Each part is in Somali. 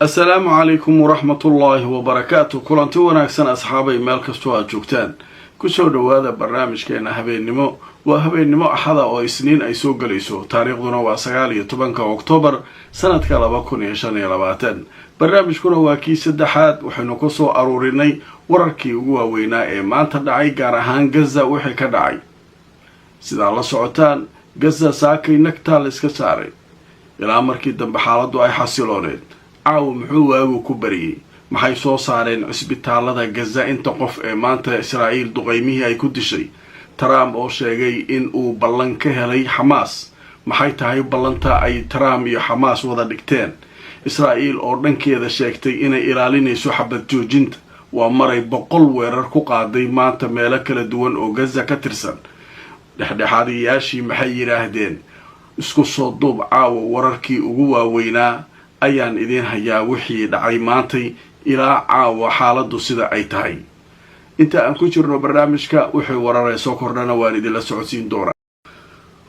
Assalaamu calaykum waraxmatullaahi wabarakaatu. Kulanti wanaagsan, asxaabay, meel kastoo aad joogtaan, kusoo dhowaada barnaamijkeena habeennimo. Waa habeennimo Axada oo Isniin ay soo gelayso, taariikhduna waa 19-ka Oktoobar sanadka 2025. Barnaamijkuna waa kii saddexaad. Waxaynu kusoo aruurinay wararkii ugu waaweynaa ee maanta dhacay, gaar ahaan Gaza wixii ka dhacay. Sidaa la socotaan, Gaza saakay nagtaa la iska saaray ilaa markii dambe xaaladdu ay xasilooneed. Caawa muxuu waagu ku bariyey? Maxay soo saareen cisbitaalada Gaza? Inta qof ee maanta Israa'iil duqaymihii ay ku dishay? Trump oo sheegay in uu ballan ka helay Xamaas, maxay tahay ballanta ay Trump iyo Xamaas wada dhigteen? Israa'iil oo dhankeeda sheegtay inay ilaalinayso xabad joojinta, waa maray 100 weerar ku qaaday maanta meelo kala duwan oo Gaza ka tirsan. Dhexdhexaadiyayaashii maxay yidhaahdeen? Isku soo duub, caawa wararkii ugu waaweynaa ayaan idiin hayaa, wixii dhacay maantay ilaa caawa xaaladdu sida ay tahay. Inta aan ku jirno barnaamijka, wixii wararee soo kordhana waan idinla socodsiin doonaa.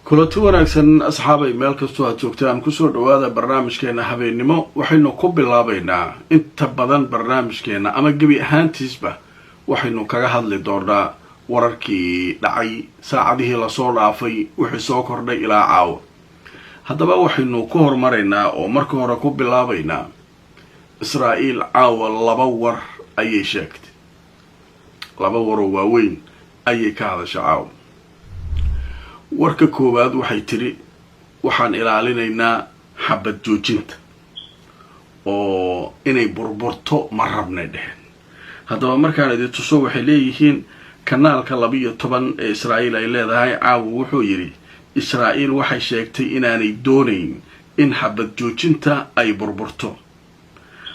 Kulanti wanaagsan, asxaabay, meel kastoo aad joogtaan, kusoo dhawaada barnaamijkeena habeennimo. Waxaynu ku bilaabaynaa inta badan barnaamijkeena, ama gebi ahaantiisba waxaynu kaga hadli doonaa wararkii dhacay saacadihii lasoo dhaafay, wixii soo kordhay ilaa caawa. Haddaba waxaynu ku hormaraynaa oo marka hore ku bilaabaynaa, Israa'iil caawa laba war ayay sheegtay. Laba waroo waaweyn ayay ka hadasha caawa. Warka koowaad waxay tidhi: waxaan ilaalinaynaa xabad joojinta oo inay burburto ma rabnay dheheen. Haddaba markaan idin tuso, waxay leeyihiin kanaalka 12 ee Israa'iil ay leedahay caawa wuxuu yidhi: Israa'iil waxay sheegtay inaanay doonayn in xabad joojinta ay burburto.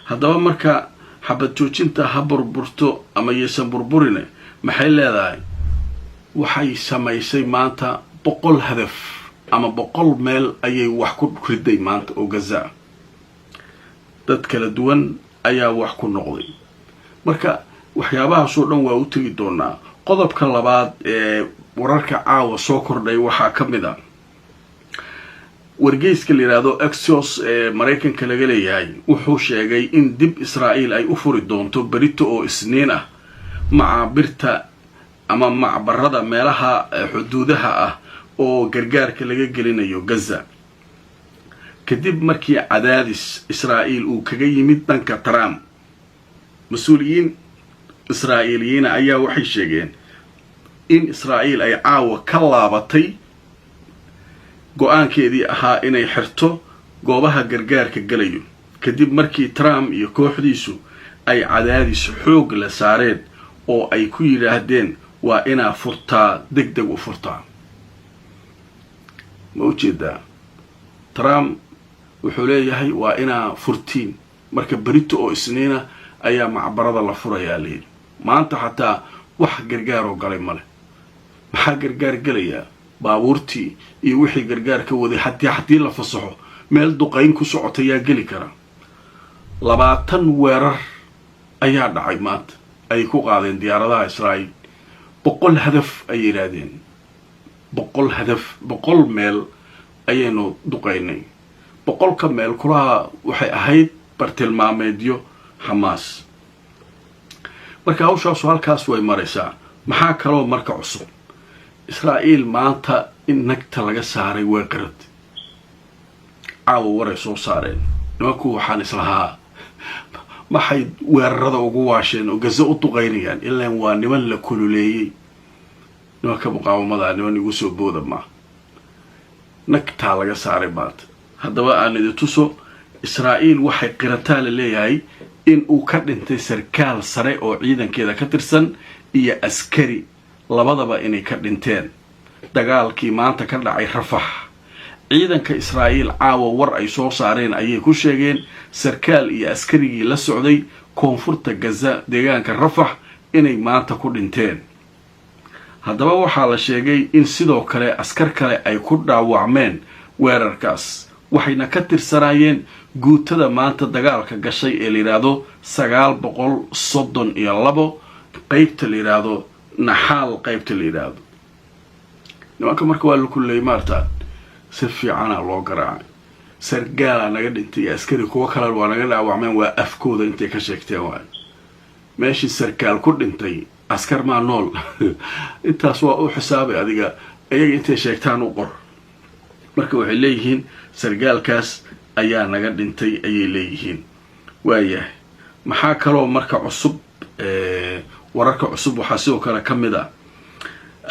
Haddaba marka xabad joojinta ha burburto ama yaysan burburine, maxay leedahay? Waxay samaysay maanta 100 hadaf ama 100 meel ayay wax ku riday maanta oo Gaza. Dad kala duwan ayaa wax ku noqday. Marka waxyaabahaasoo dhan waa u tegi doonaa. Qodobka labaad ee wararka caawa soo kordhay waxaa ka mid a wargeyska la yidhaahdo Axios ee Maraykanka laga leeyahay. Wuxuu sheegay in dib Israa'iil ay u furi doonto berito oo Isniin ah macaabirta ama macbarada, meelaha xuduudaha ah oo gargaarka laga gelinayo Gaza, kadib markii cadaadis Israa'iil uu kaga yimid dhanka Trump. Mas-uuliyiin Israa'iiliyiina ayaa waxay sheegeen in Israa'iil ay caawa ka laabatay go-aankeedii ahaa inay xirto goobaha gargaarka gelayo, kadib markii Trump iyo kooxdiisu ay cadaadis xoog la saareen oo ay ku yidhaahdeen: waa inaa furtaa, deg deg u furtaa. Ma ujeedaa? Trump wuxuu leeyahay: waa inaa furtiin. Marka berito oo Isniina ayaa macbarada la furayaa layidhi. Maanta xataa wax gargaaroo galay male. Maxaa gargaar gelayaa? Baabuurtii iyo wixii gargaar ka waday haddii la fasaxo, meel duqayn ku socota yaa geli kara? 20 weerar ayaa dhacay maanta ay ku qaadeen diyaaradaha Israa'iil. 100 hadaf ayay yidhaahdeen, 100 hadaf, 100 meel ayaynu duqaynay. 100-ka meel kulaha waxay ahayd bartilmaameedyo Xamaas. Marka hawshaasu halkaas way maraysaa. Maxaa kaloo marka cusub? Israa'iil maanta in nagta laga saaray way qirad. Caawa waray soo saareen nimanku. Waxaan islahaa: maxay weerarada ugu waasheen oo Gaza u duqaynayaan? Ilaan waa niman la kululeeyey, nimanka muqaawamada, niman igu soo booda maa. Nagtaa laga saaray maanta. Haddaba aan idin tuso, Israa'iil waxay qirataa la leeyahay in uu ka dhintay sarkaal sare oo ciidankeeda ka tirsan iyo askari, labadaba inay ka dhinteen dagaalkii maanta ka dhacay Rafax. Ciidanka Israa'iil caawa war ay soo saareen ayay ku sheegeen sarkaal iyo askarigii la socday koonfurta Gaza, deegaanka Rafax, inay maanta ku dhinteen. Haddaba waxaa la sheegay in sidoo kale askar kale ay ku dhaawacmeen weerarkaas, waxayna ka tirsanaayeen guutada maanta dagaalka gashay ee la yidhaahdo 932, qeybta la yidhaahdo Naxaal, qeybta la yidhaahdo. Nimanka marka waa la kulleeyay maartaan, si fiicana loo garaacay. Sargaalaa naga dhintay iyo askari, kuwo kalena waa naga dhaawacmeen. Waa afkooda intay ka sheegteen waay. Meeshii sarkaal ku dhintay, askar maa nool? Intaas waa u xisaabay adiga, iyaga intay sheegtaan u qor. Marka waxay leeyihiin sargaalkaas ayaa naga dhintay ayay leeyihiin. Waayahay, maxaa kaloo marka cusub? Wararka cusub waxaa sidoo kale ka mid ah,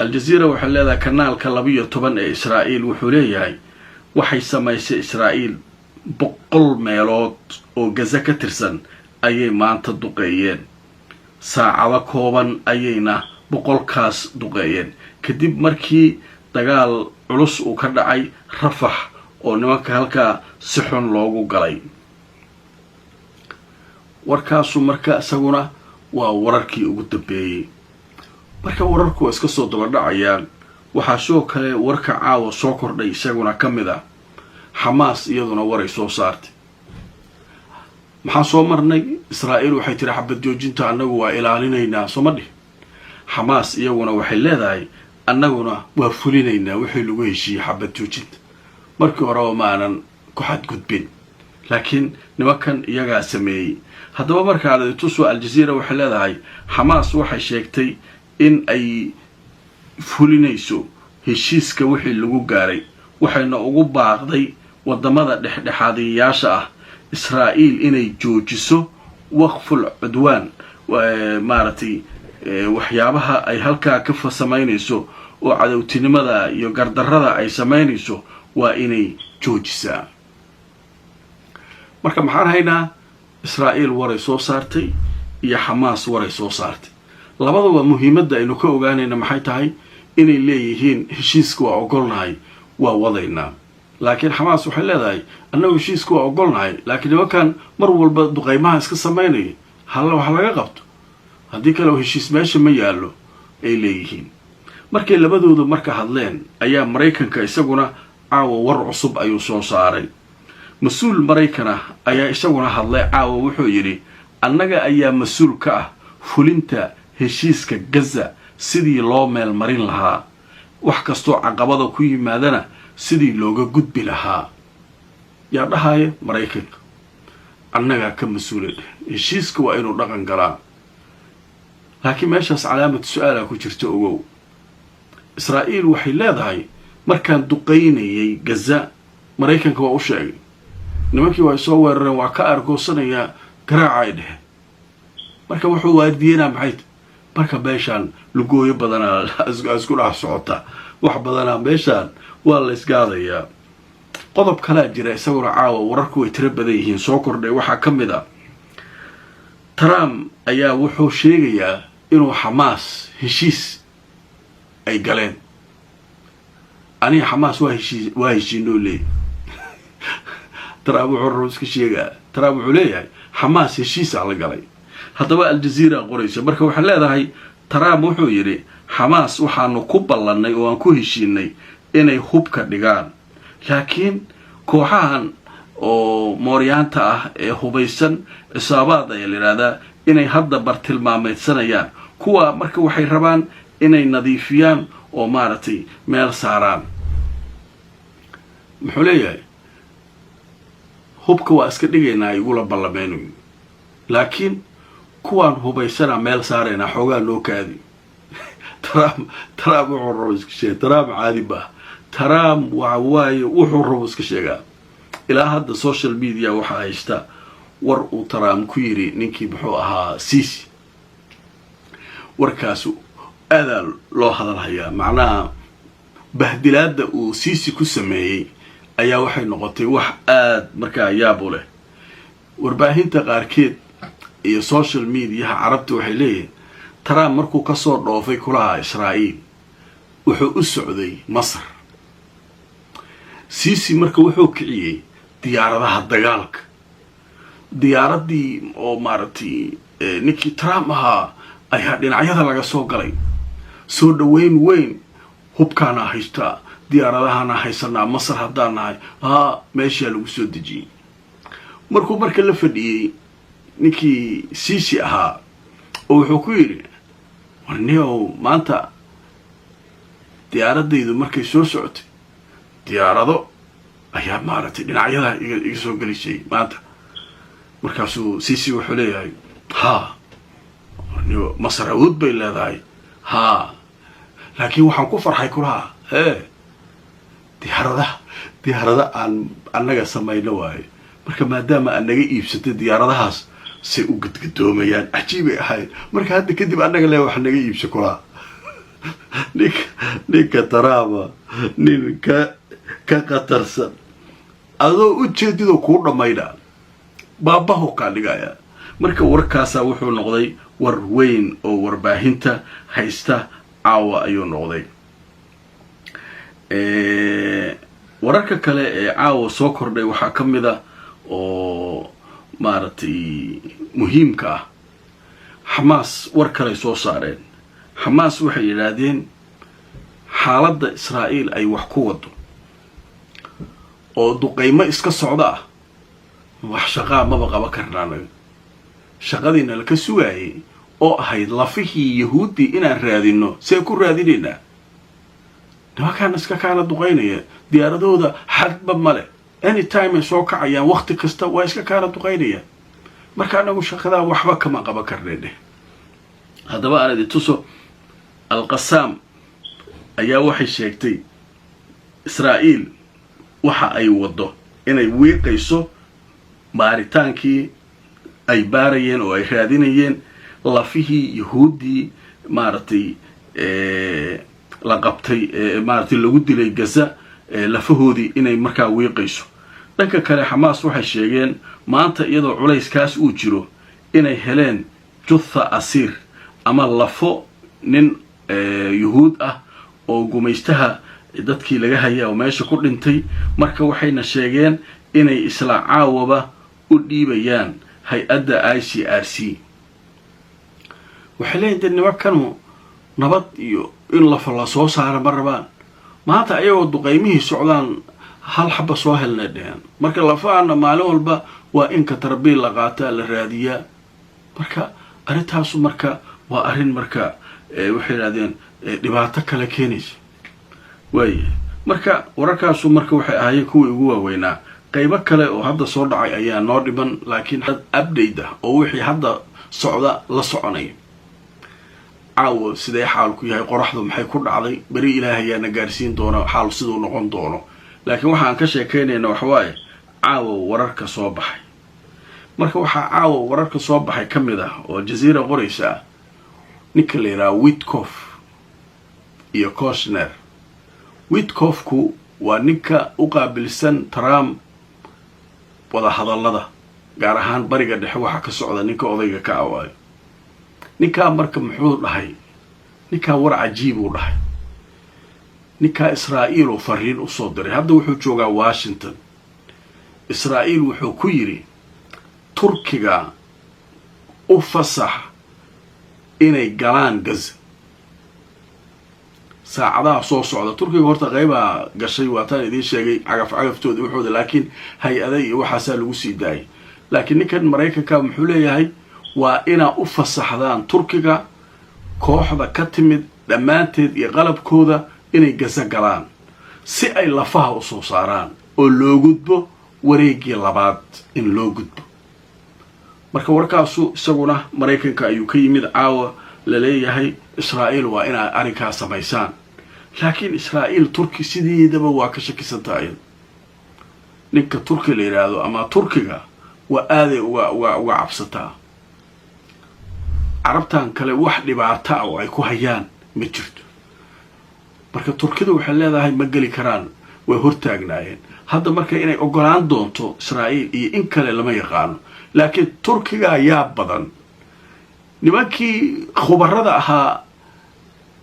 Aljaziira waxay leedahay, kanaalka 12 ee Israa'iil wuxuu leeyahay waxay samaysay Israa'iil 100 meelood oo Gaza ka tirsan ayay maanta duqeeyeen. Saacado kooban ayayna 100kaas duqeeyeen, kadib markii dagaal culus uu ka dhacay Rafax oo nimanka halkaa si xun loogu galay. Warkaasu marka isaguna waa wararkii ugu dambeeyey. Marka wararku waa iska soo daba dhacayaan. Waxaa sidoo kale warka caawa soo kordhay isaguna ka mid ah, Xamaas iyaduna waray soo saartay. Maxaan soo marnay? Israa'iil waxay tiri xabad joojinta annagu waa ilaalinaynaa, soo ma dhih? Xamaas iyaguna waxay leedahay annaguna waa fulinaynaa wixii lagu heshiiyey xabad joojinta. Markii horeba ma aanan ku xadgudbin, laakiin nimankan iyagaa sameeyey. Haddaba markaa tuso, Aljaziira waxay leedahay Xamaas waxay sheegtay in ay fulinayso heshiiska wixii lagu gaaray, waxayna ugu baaqday wadamada dhexdhexaadiyayaasha ah Israa'iil inay joojiso waqful cudwaan, maaragtay, waxyaabaha ay halkaa ka samaynayso oo cadowtinimada iyo gardarrada ay samaynayso waa inay joojisaa. Marka maxaan haynaa? Israa'iil waray soo saartay iyo Xamaas waray soo saartay. Labadaba muhiimadda aynu ka ogaanayna maxay tahay? Inay leeyihiin heshiiska waa ogolnahay, waa wadaynaa. Laakiin Xamaas waxay leedahay annagu heshiiska waa ogolnahay, laakiin nimankan mar walba duqaymaha iska samaynaya halla wax laga qabto, haddii kale heshiis meesha ma yaallo ay leeyihiin. Markay labadooda marka hadleen ayaa Maraykanka isaguna caawa war cusub ayuu soo saaray. Mas-uul Maraykan ah ayaa isaguna hadlay caawa. Wuxuu yidhi annaga ayaa mas-uul ka ah fulinta heshiiska Gaza sidii loo meelmarin lahaa, wax kastoo caqabada ku yimaadana sidii looga gudbi lahaa. Yaa dhahaya? Maraykanka. Annagaa ka mas-uula, heshiiska waa inuu dhaqan galaa. Laakiin meeshaas calaamad su-aalaa ku jirta, ogow. Israa'iil waxay leedahay markaan duqaynayay Gaza Maraykanka waa u sheegay, nimankii waa soo weerareen, waa ka argoosanayaa, garaaca ay dheheen. Marka wuxuu waardiyenaa maxay? Marka meeshaan lugooyo badanaa isku dhex socota, wax badanaa meeshaan waa la isgaadayaa. Qodob kalaa jira isaguna caawa, wararku way tiro badan yihiin. Soo kordhay waxaa ka mid a, Trump ayaa wuxuu sheegayaa inuu Xamaas heshiis ay galeen. Aniga Xamaas waa heshiis, waa heshiinoo leeyay. Trump wuxuu rabo iska sheegaa. Trump wuxuu leeyahay Xamaas heshiisaa la galay. Haddaba Aljaziira qoraysa. Marka waxay leedahay Trump wuxuu yidhi Xamaas waxaanu ku ballannay oo aan ku heshiinay inay hubka dhigaan, laakiin kooxahan oo mooryaanta ah ee hubaysan, cisaabaad ayaa la yidhahdaa, inay hadda bartilmaameydsanayaan kuwa. Marka waxay rabaan inay nadiifiyaan oo maaragtay meel saaraan. Muxuu leeyahay? Hubka waa iska dhigaynaa igula ballameynayo, laakiin kuwaan hubaysanaa meel saaraynaa, xoogaa noo kaadi. Trump wuxuu rabo iska sheega. Trump caadi maaha. Trump waxa waaye wuxuu rabo iska sheegaa. Ilaa hadda social media waxaa haysta war uu Trump ku yiri ninkii muxuu ahaa, Sisi. Warkaas aadaa loo hadalhayaa. Macnaha bahdilaada uu Sisi ku sameeyey ayaa waxay noqotay wax aada markaa yaab u leh. Warbaahinta qaarkeed iyo social mediaha Carabta waxay leeyihiin Trump markuu kasoo dhoofay kulaha Israa'iil wuxuu u socday Masar. Sisi marka wuxuu kiciyey diyaaradaha dagaalka, diyaaradii oo maaragtay ninkii Trump ahaa ayaa dhinacyada laga soo galay, soo dhaweyn weyn, hubkaana haystaa, diyaaradahana haysanaa Masar haddaan nahay. Haa, meeshaa lagu soo dejiyey. Markuu marka la fadhiyey ninkii Sisi ahaa oo wuxuu ku yidhi, warniow, maanta diyaaradaydu markay soo socotay diyaarado Ayaa maaragtay dhinacyada iga soo gelisay maanta. Markaasuu Sisi wuxuu leeyahay, "Haa, Masar awood bay leedahay, haa, laakiin waxaan ku farxay," kulaha, "hee, diyaaradaha, diyaarada aan annaga samayno waaye. Marka maadaama aad naga iibsatay diyaaradahaas, say u gadgadoomayaan, cajiibay ahayd. Marka hadda kadib annaga le wax naga iibsa," kulaha. Ninka Trump nin ka khatarsan, adoo ujeedidoo kuu dhammaynaa, baabahu kaa dhigaya. Marka warkaasaa wuxuu noqday war weyn oo warbaahinta haysta caawa ayuu noqday. Wararka kale ee caawa soo kordhay waxaa ka mid a oo maaragtay muhiimka ah, Xamaas war kaley soo saareen. Xamaas waxay yidhaahdeen xaaladda Israa'iil ay wax ku wado oo duqaymo iska socda ah, wax shaqaa maba qaba karna anaga. Shaqadiina laka sugaayay oo ahayd lafihii Yahuuddii inaan raadino, see ku raadinaynaa? Nimankaan iska kaana duqaynaya, diyaaradahooda xadba male, anytime ay soo kacayaan, wakti kasta waa iska kaana duqaynaya. Marka anagu shaqadaa waxba kama qaban karnay dheh. Haddaba aan idin tuso, Alqasaam ayaa waxay sheegtay Israa'iil waxa ay waddo inay wiiqayso baaritaankii ay baarayeen oo ay raadinayeen lafihii Yahuuddii maaragtay la qabtay, maaragtay lagu dilay Gaza, lafahoodii inay markaa wiiqayso. Dhanka kale, Xamaas waxay sheegeen maanta, iyadoo culayskaas uu jiro, inay heleen jutha asiir ama lafo nin Yuhuud ah oo gumaystaha dadkii laga haya oo meesha ku dhintay. Marka waxayna sheegeen inay isla caawaba u dhiibayaan hay-adda ICRC. Waxay leeyihin, dee nimankanu nabad iyo in lafa la soo saara ma rabaan. Maanta ayagoo duqaymihii socdaan hal xaba soo helnay dheheen. Marka lafaana maalin walba waa in katarbiil la qaataa, la raadiyaa. Marka arrintaasu marka waa arrin, marka waxay yidhahdeen dhibaato kale keenaysa waaya. Marka wararkaasu marka waxay ahaayeen kuwii ugu waaweynaa. Qaybo kale oo hadda soo dhacay ayaa noo dhiman, laakiin update ah oo wixii hadda socda la soconaya. Caawo sidee xaalku yahay? Qoraxdu maxay ku dhacday? Beri Ilaahay ayaa na gaarsiin doona xaal siduu noqon doono, laakiin waxaan ka sheekaynayna waxawaaye caawa wararka soo baxay. Marka waxaa caawa wararka soo baxay ka mid ah oo Jaziira qoraysa ah, ninka la yidhaha Witkoff iyo Kushner. Witkoffku waa ninka u qaabilsan Trump wada hadallada, gaar ahaan Bariga Dhexe waxaa ka socda, ninka odayga ka awaayo. Ninkaa marka muxuu dhahay? Ninkaa war cajiib uu dhahay. Ninkaa Israa'iil oo fariin usoo diray, hadda wuxuu joogaa Washington. Israa'iil wuxuu ku yidhi, "Turkiga u fasax inay galaan Gaza saacadaha soo socda." Turkiga horta qaybaa gashay, waataan idiin sheegay, cagaf cagaftooda waxooda, laakiin hay-ada iyo waxaasaa lagu sii daayay. Laakiin ninkan Maraykanka muxuu leeyahay? Waa inaa u fasaxdaan Turkiga kooxda ka timid dhammaanteed iyo qalabkooda inay Gaza galaan, si ay lafaha usoo saaraan oo loo gudbo wareeggii labaad, in loo gudbo. Marka warkaasu isaguna Maraykanka ayuu ka yimid caawa, laleeyahay Israa'iil waa inaad arrinkaa samaysaan. Laakiin Israa'iil Turki sideedaba waa ka shakisantaha iyada. Ninka Turki la yidhaahdo ama Turkiga waa aaday uga cabsataa. Carabtan kale wax dhibaato ah oo ay ku hayaan ma jirto. Marka Turkida waxay leedahay ma geli karaan, way hortaagnaayeen. Hadda marka inay ogolaan doonto Israa'iil iyo in kale lama yaqaano, laakiin Turkiga ayaa badan. Nimankii khubarada ahaa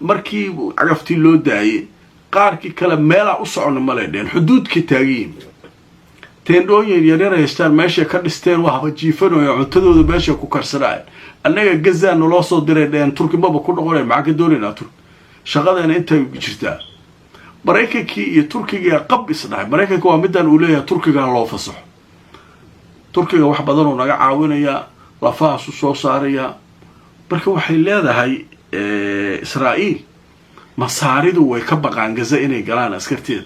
markii cagaftii loo daayey, qaarkii kale meelaa u socona malay dheen, xuduudkay taagiyiin, teendhooyin yaryar haystaan, meeshay ka dhisteen, waxba jiifanaya, cuntadooda meeshay ku karsanaayan. "Annaga Gazaa naloo soo diray," dheen, "Turki maba ku noqonayn. Maxaa ka doonaynaa Turki? Shaqadeena intay jirtaa." Maraykankii iyo Turkiga qab isdhahay. Maraykanka waa midaan uu leeyahay Turkiga loo fasaxo, Turkiga wax badanuu naga caawinayaa, lafahaasu soo saarayaa. Marka waxay leedahay Israa'iil, Masaaridu way ka baqaan Gaza inay galaan askarteeda.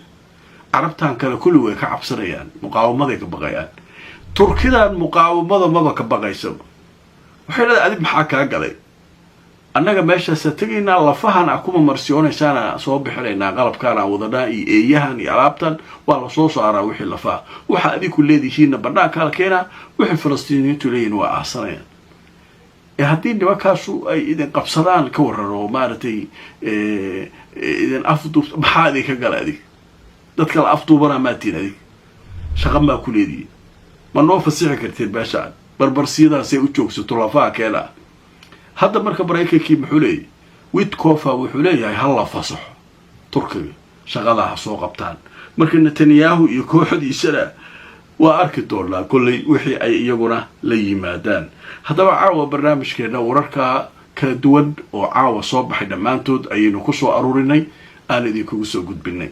Carabtan kale kulli way ka cabsanayaan, muqaawamaday ka baqayaan. Turkidan muqaawamada maba ka baqaysaba. Waxay leedahay, adig maxaa kaa galay? Annaga meeshaasa tegaynaa, lafahan a kuma marsiyoonaysaana soo bixinaynaa, qalabkaan aan wadanaa iyo eeyahan iyo alaabtan waa lasoo saaraa. Wixii lafaha waxa adinku leedihiinna banaankaa la keenaa, wixii Falastiiniyiintu leeyihin waa aasanayaan. Ee haddii nimankaasu ay idin qabsadaan, ka waran? Oo maaragtay idin afduub, maxaa idinka gala? Adig dadka la afduubanaa maatiin, adig shaqa maa ku leedihiin? Ma noo fasixi karteen meeshaan barbarsiyadaasay u joogsato lafaha keena? Hadda marka Maraykankii muxuu leeyahy? Witkofa wuxuu leeyahay ha la fasaxo Turkiga, shaqadaa ha soo qabtaan. Marka Netanyahu iyo kooxdiisana waa arki doonaa kolley wixii ay iyaguna la yimaadaan. Haddaba caawa barnaamijkeena wararka kala duwan oo caawa soo baxay dhammaantood ayaynu ku soo aruurinay, aan idinkugu soo gudbinay.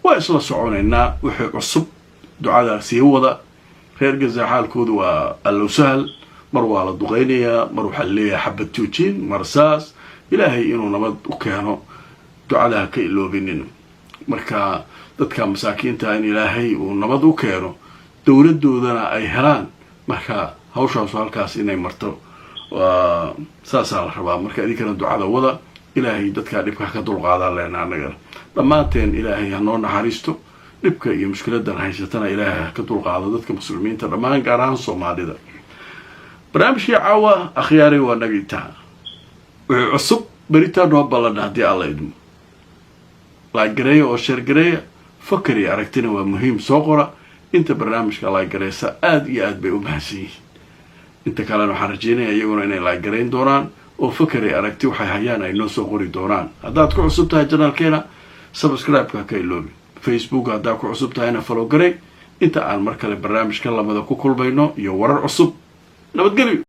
Waa isla soconaynaa wixii cusub. Ducadaa sii wada. Reer Gaza xaalkoodu waa allow sahal. Mar waa la duqaynayaa, mar waxaa leeyahay xabad joojin, mar saas. Ilaahay inuu nabad u keeno, ducada ha ka iloobinin. Marka dadka masaakiinta in Ilaahay uu nabad u keeno, dowladoodana ay helaan. Marka hawshaasu halkaas inay marto waa saasaa la rabaa. Marka idinkana ducada wada, Ilaahay dadkaa dhibka ka dulqaadaan leena. Annagana dhammaanteen Ilaahay ha noo naxariisto, dhibka iyo mushkiladan haysatana Ilaahay ha ka dulqaado dadka Muslimiinta dhammaan, gaar ahaan Soomaalida. Barnaamijkii caawa, akhyaaray, waa naga intaa. Wuxuu cusub beritaa noo ballan haddii Alla idmo. Like gareeya oo share gareeya. Fakar iyo aragtina waa muhiim, soo qora. Inta barnaamijka like gareysa aada iyo aad bay u mahadsan yihiin. Inta kalena waxaan rajeynaya iyaguna inay like garayn doonaan oo fakar iyo aragti waxay hayaan ay noo soo qori doonaan. Haddaad ku cusub tahay channelkeena, subscribe-ka ka iloobi. Facebook haddaad ku cusub tahayna, follow garay. Inta aan mar kale barnaamijka lamada ku kulmayno iyo warar cusub, nabadgelyo.